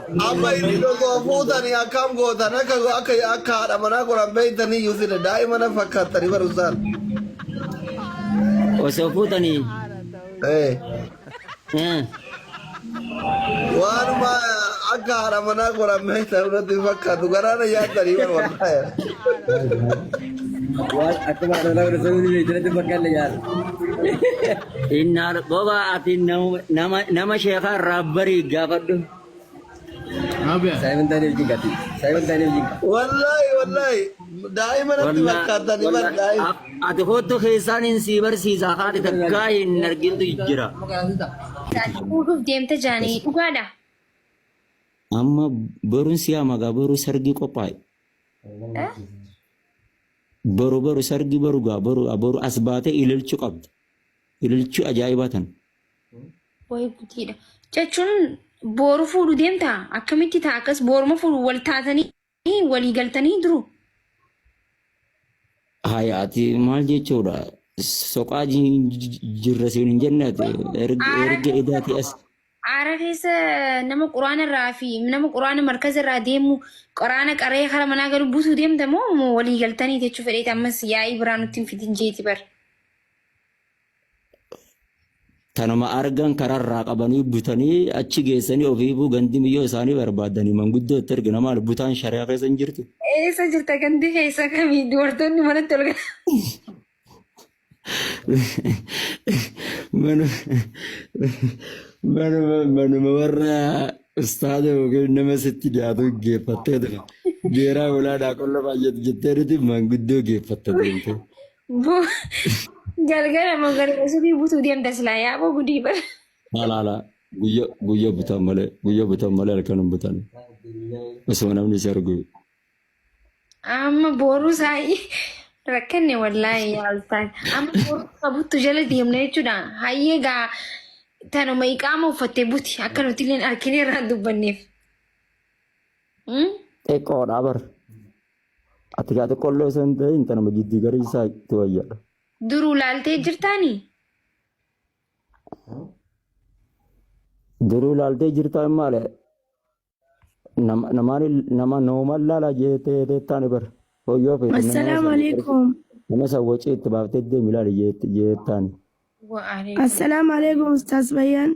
Amma isin osoo fuutanii akkam gootan akka akka akka haadha manaa godhan beektanii iyyuu sila daa'ima na fakkaattanii barumsaan. Osoo fuutanii. Eh. Eh. Waanuma akka haadha manaa godhan beektan irratti fakkaatu garaa na nyaattanii bar wallaahi. Waan akka haadha manaa godhan sanuu ni beektan fakkaanne yaala. Innaa bobaa ati nama nama sheekaa irraa barii gaafadhu. Saayimon Daani'el Jinqaati. Saayimon Daani'el Jinqa. Wallaahi wallaahi daa'ima natti fakkaattanii bar daa'ima. Ati kottu keessaan hin sii barsiisa haati takkaa hin argintu jira. Fuudhuuf deemte jaanii dhugaadha. Amma boruun si'a magaa boru sargii qophaa'e. Boru boru sargii boru gaa boru boru as baatee ililchuu qabda. Ililchuu ajaa'ibaa tan. Wayi gutiidha. Jechuun booru fuudhu deemtaa? Akkamitti ta'a akkas booruma fuudhu wal taatanii walii galtanii duru? Haya ati maal jechuudha? Soqaa jirra siin hin jenne ati erga Aara erga edaati as aara keessa nama quraana irraa fi nama quraana markaza irraa deemu quraana qaree kara manaa galu butuu deemta moo moo walii galtanii jechuu fedheeti ammas yaa'ii biraa nutti hin fidin jeeti bar. Tanuma argan kararraa qabanii butanii achi geessanii ofiifuu gandi miyyoo isaanii barbaadanii manguddoo itti ergina maal butaan shari'aa keessa hin jirtu. Eessa jirta gandi keessa kamii dubartoonni manatti ol galan. Manuma manuma warra ustaada yookiin nama sitti dhiyaatu geeffattee dhufa. Geeraa olaanaa qolla baay'eetu jettee nuti manguddoo geeffatte deemte. Galgala moo galgala subii butuu deemta silaa yaaboo gudii bara. Laala guyya guyya butan malee guyya butan malee halkan hin butan. Osoo namni si argu. Amma booruu saayii rakkanne wallaahi yaa ustaaz. Amma booruu qabuttu jala deemna jechuudha. Hayyee gaa tanuma iqaama uffattee buti akka nuti illee argine irraa dubbanneef. Xiqqoodha bar. Ati gaa xiqqoollee osoo hin ta'in tanuma jidduu garii isaa itti wayyaadha. Duruu laaltee jirtaanii? Duruu laaltee jirtaa maali? Nama namaan nama nooman laala jettee teettaan bar. Hoyyoo feete nama Assalaamu san alaikum. nama san wacii itti baaftee deemi laali jettaan. Wa'alaikum. Assalaamu alaikum Ustaaz Bayyaan.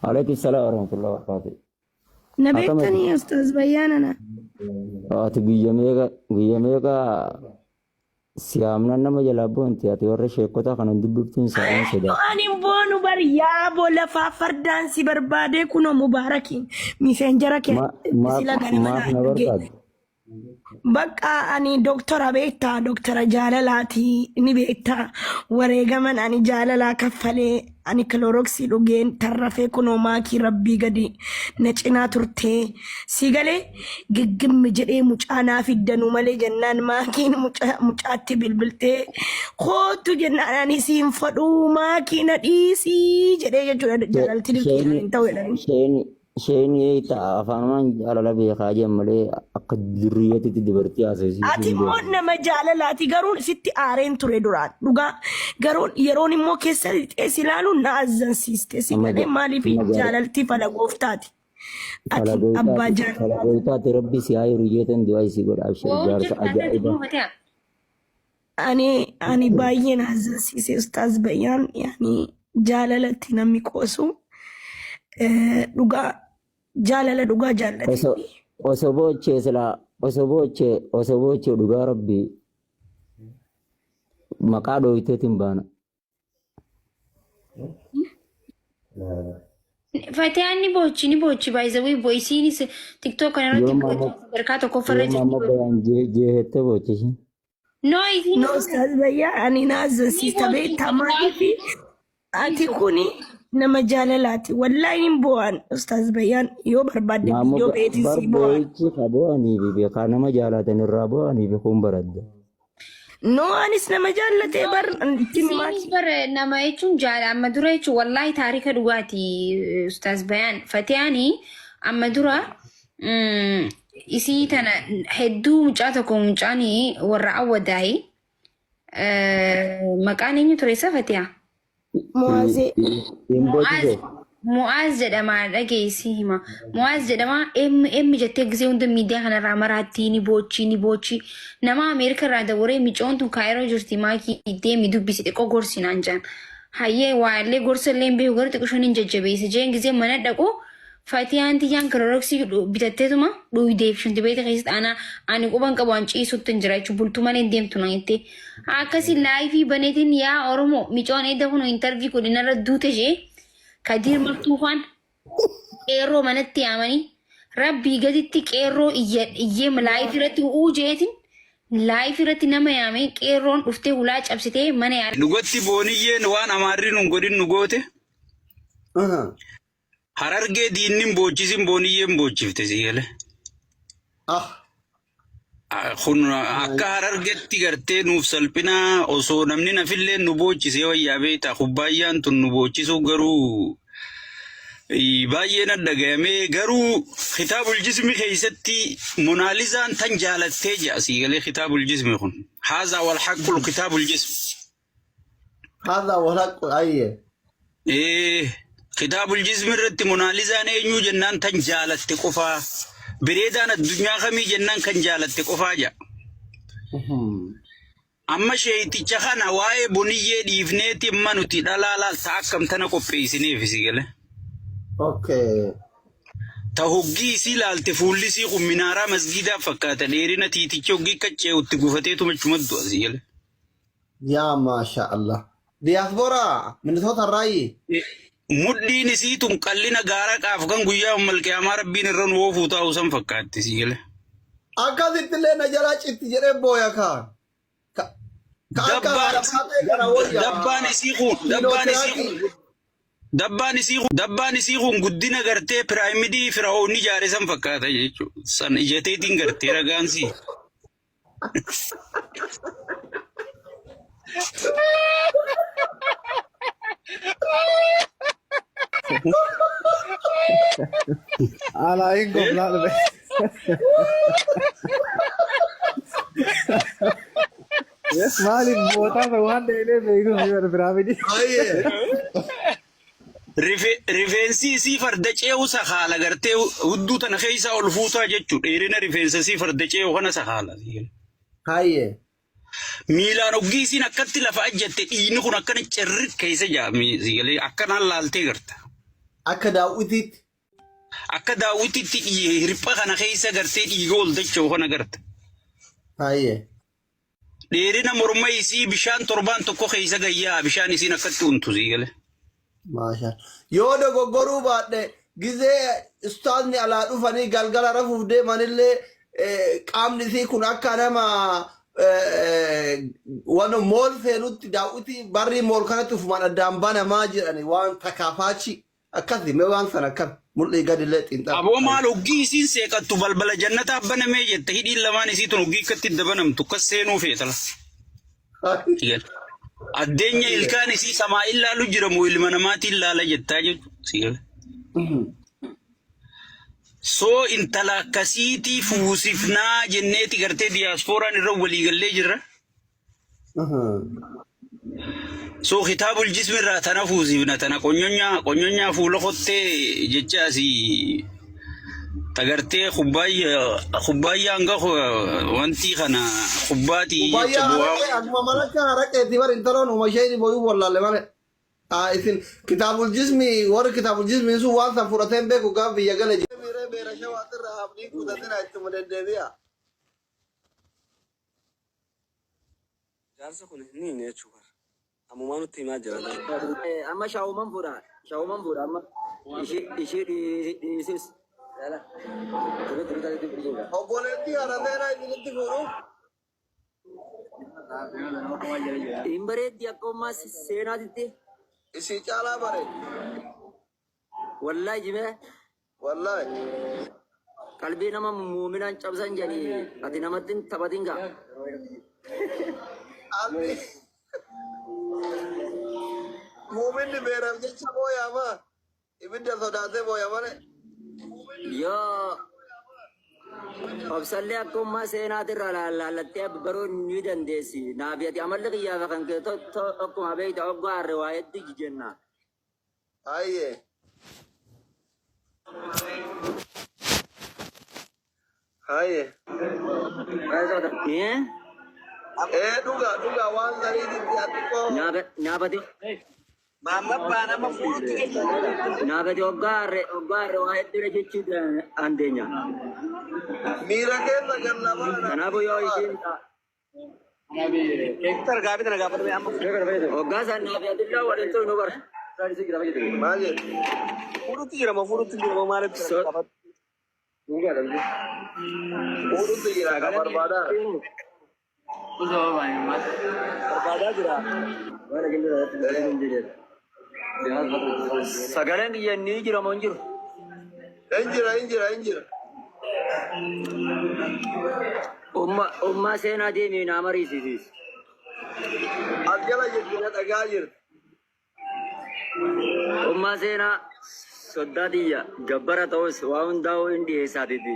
Alaikum salaam warahmatullahi wabarakatuh. Na Akkam ati? beektanii Ustaaz Bayyaan ana. Ati guyya meeqa guyya meeqa siyaamnaan nama jalaa boonti ati warra sheekota kana hin dubbiftuun sa'aan sodaa. Ani hin boonu bar yaaboo lafaa fardaan si barbaadee kunoo mubaarakiin miseenjara kee Maaf sila ganama maaf naa na ergee. barbaadde? Bakka ani doktora beektaa doktora jaalalaati ni beektaa wareegaman ani jaalalaa kaffalee ani kilooroksii dhugeen tarrafee kunoo maakii rabbii gadi na cinaa turtee si galee giggimmi jedhee mucaa naa fiddanuu malee jennaan maakiin mucaatti bilbiltee kootu jennaan ani siin fadhuu maakii na dhiisii jedhee jechuudha jaalalti dirqiidhaan hin ta'u jedhanii. Isheen Isheen eeyta afaanumaan jaalala beekaa jeen malee akka durriyyatitti dubartii haasofsiisuu Ati hin immoo beeku. nama jaalalaati garuu sitti aareen ture duraan dhugaa garuu yeroon immoo keessa lixee si ilaalu na azzansiiste si Amma malee maaliif amma gara jaalalti fala gooftaati fala ati abbaa goytaati fala jaalalaati. goytaati rabbi si haa hiru jeetan du'aa isii godha abshir Booruu jaarsa jirta akka ajaa'iba. jiru fataa. Ani ani baay'ee na azzansiise ustaaz Bayyaan yaani jaalalatti namni qoosu dhugaa jaalala dhugaa Osoo jaallateeti. osoo boochee silaa osoo boochee osoo boochee dhugaa rabbi maqaa dhooyteetiin baana. Fatiyaan ni boochi ni boochi by the way boisiinis tiktok kana irratti Yoo mamma boocha sadarkaa tokkoffarra yoo jirti. mamma bayaan jee jeettee boochisi. No isiin No ustaaz Bayyaa ani na ni azzansiista boochi beektaa maaliif ati kuni nama jaalalaati wallaahi hin boo'an ustaaz Bayyaan yoo barbaadde Maammoo viidiyoo beetii bar sii boo'an. boo'ichi ka boo'anii fi beekaa nama jaalatan irraa boo'anii fi kun baradda. No anis nama jaallatee bar itti Isiinis himaati. bar nama jechuun jaala amma dura jechuun wallaahi taarika dhugaati ustaaz Bayaan Fatiyaani amma dura isii tana hedduu mucaa tokko mucaan warra awwadaayi maqaan eenyu ture isa Fatiyaa? Mu'aazee. Hin Mu'aaz boochise. Mu'aaz jedhama dhageessi hima. Mu'aaz jedhama M M jettee gisee hunda miidiyaa kanarraa maraatti ni boochi ni boochi. Nama Ameerika irraa dabaree micoon tun kaayiroo jirti maakii deemi dubbisi xiqqoo gorsi naan jaan. Hayyee waa illee gorsa illee hin beeku garuu xiqqoo isheen hin jajjabeesse jeen gisee mana dhaqu Fatiyaan tiyyaan kiloroksii bitatteetuma dhuydeef shinti beeta keessatti ana ani quban qabu an ciisutti hin jira jechuun bultuu malee hin deemtu naan jettee. Akkasii live baneetiin yaa Oromoo micoon edda kun interview kun inarra duute ishee Kadiir Martuufaan qeerroo manatti yaamanii rabbii gaditti qeerroo iyyee live irratti u'uu jeetiin live irratti nama yaamee qeerroon dhuftee hulaa cabsitee mana yaala. Dhugatti booniyyeen waan amaarri nun godhin nu goote. Harargee diinnin boochisin booniyyeen boochifte si gale. Ah. Kun akka harargetti gartee nuuf salphinaa osoo namni nafillee nu boochisee wayyaa beektaa kubbaayyaan tun nu boochisuu garuu baay'ee na dhagayamee garuu kitaabul jismi keessatti monaalizaan tan jaalattee jedha sii galee kitaabul jismi kun haazaa wal haqqul kitaabul jismi. Haadha wal haqqu ayye. Ee, kitaabul jismi irratti monaalizaan eenyuu jennaan tan jaalatte qofaa. Bireedaan addunyaa kamii jennaan kan jaalatte qofaa jedha. Amma sheeyticha kana waa'ee boniyyee dhiifneeti amma nuti dhalaa laal ta'a akkam tana qopheessineef si gale. Okay. Ta hoggii isii laalte fuulli isii kun minaaraa masgiidaa fakkaata dheerina tiiticha hoggii qacee'utti gufateetu machuma du'a si gale. Yaa maasha Allah. Diaspora Minnesota irraayi. Mudhiin isii tun qallina gaara qaaf kan guyyaa ummal qiyaamaa rabbiin irra nu oofuu taa'u san fakkaatti si gale. Akkasitti illee na jalaa citti jedhee booya kaa. Ka ka akka haadha baatee kana wayya. Dabbaan isii kun dabbaan isii kun dabbaan isii kun dabbaan isii kun guddina gartee piraamidii fira'oonni ijaare san fakkaata jechuudha. San ijateetiin gartee ragaansii. Alaayin goblaa dhufe. Maaliif bootaa waan dheelee beekuuf yoo piraamidii. Ayyee. Rifeensi isii farda ce'u sakaala gartee hudduu tana keessa ol fuutaa jechuudha. Dheerina rifeensa isii farda ce'u kana sakaala. Hayyee. Miilaan hoggii isiin akkatti lafa ajjatte dhiigni kun akkana cirri keessa jaa akkanaan laaltee garta. Akka daawwitiitti. Akka daawwititti hirpha kana keessa gartee dhiiga ol dacha'u kana garta. Hayyee. Dheerina morma isii bishaan torbaan tokko keessa gayyaa bishaan isiin akkatti untu sii gale. Maasha. Yoo dogoggoruu baadhe gizee ustaazni alaa dhufanii galgala rafuuf deemanillee qaamni isii kun akka nama waan mool seenutti daawwitii barrii mool kanatti ufumaan addaan banamaa jedhani waan takaafaachi akkasi mee waan sana akkam mul'ii gadillee xiinxala. Aboo maal hoggii isiin seeqattu balbala jannataa banamee jette hidhiin lamaan isii tun hoggii akkatti itti banamtu akkas seenuu feetala. Addeenya ilkaan isii samaa ilaalu jira moo ilma namaatiin laala jettaa jechuudha. Soo intala akkasiitii fuusifnaa jenneeti gartee diyaaspooraan irra waliigallee jirra. Soo kitaabul jismi irraa tana fuusifna tana qonyonyaa qonyonyaa fuula kottee jecha asii tagartee kubbaayyaa hanga wanti kana kubbaatii jecha Kubbaayyaa bu'aa. haraqee akkuma malakka haraqeeti bar intaloon uuma ishee boyuu wallaalle malee. Isin kitaabul jismi warri kitaabul jismi sun waan san fudhatee hin beeku gaaf biyya gale. Miiree beera shawaatirra abdii kutatina ittuma deddeebi'a. Jaarsa kun hin hiine jechuudha. Ammumaa nutti himaa jira. Amma shaawuman fuudha. Shaawuman fuudha amma. Ishee dhiisis. Obboleettii haadha seenaa isinitti fuudhu. Hin bareeddi akka ummaa seenaatitti. Isii caalaa bareeddi. Wallaahi jimee. Wallaahi. Qalbii nama muuminaan cabsan jedhanii ati namatti hin taphatin gaa. Qalbii. Muuminni beeraaf jecha booyaama. Ibidda sodaatee booya malee. Yoo obsallee akka ummaa seenaatirraa laallattee baruu ni dandeessi. Naafi ati amalli kiyyaafa kan kee akkuma beekta oggaa harre waa hedduu jenna. Ayyee. Haye. Eh? Ee dhuga dhuga waan saniititti ati koo. Nyaabati Maamma nama fuudhutti jechuudha. nyaabati hoggaa harree hoggaa harree waa hedduu jechuu dandeenya. Miira keessa galla bara. Kanaafuu yoo isiin Doktar gaafii tana gaafatame amma hoggaa san naafi adillaa waliin turu nu bara. Maal jedhu? fuudhutti jira moo fuudhutti jira moo maalitti jira gaafatu. Fuudhutti jira ka barbaadaa. Barbaadaa jira. Sagaleen kiyya ni jira moo hin jiru? Hin jira hin jira hin jira. Umma ummaa seenaa deemee naa mariisisiis. As jala jirti na dhagaa jirti. Ummaa seenaa soddaa tiyya gabbara ta'us waa hundaa'uu hin dhiyeessaatiiti.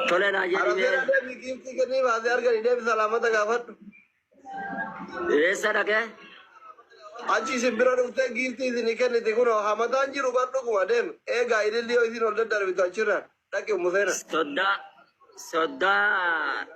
Tole naa Arabeen jedhimee adeemi giiftii kennii baasee arganii deebi salaamata gaafadhu. eessa dhaqee? Achi isin bira dhuftee giiftii isinii kenniti kunoo hamataan jiru bar dhuguma deem. Eegaa ililli yoo isin ol daddarbitu achirra dhaqi ummu seena. Soddaa soddaa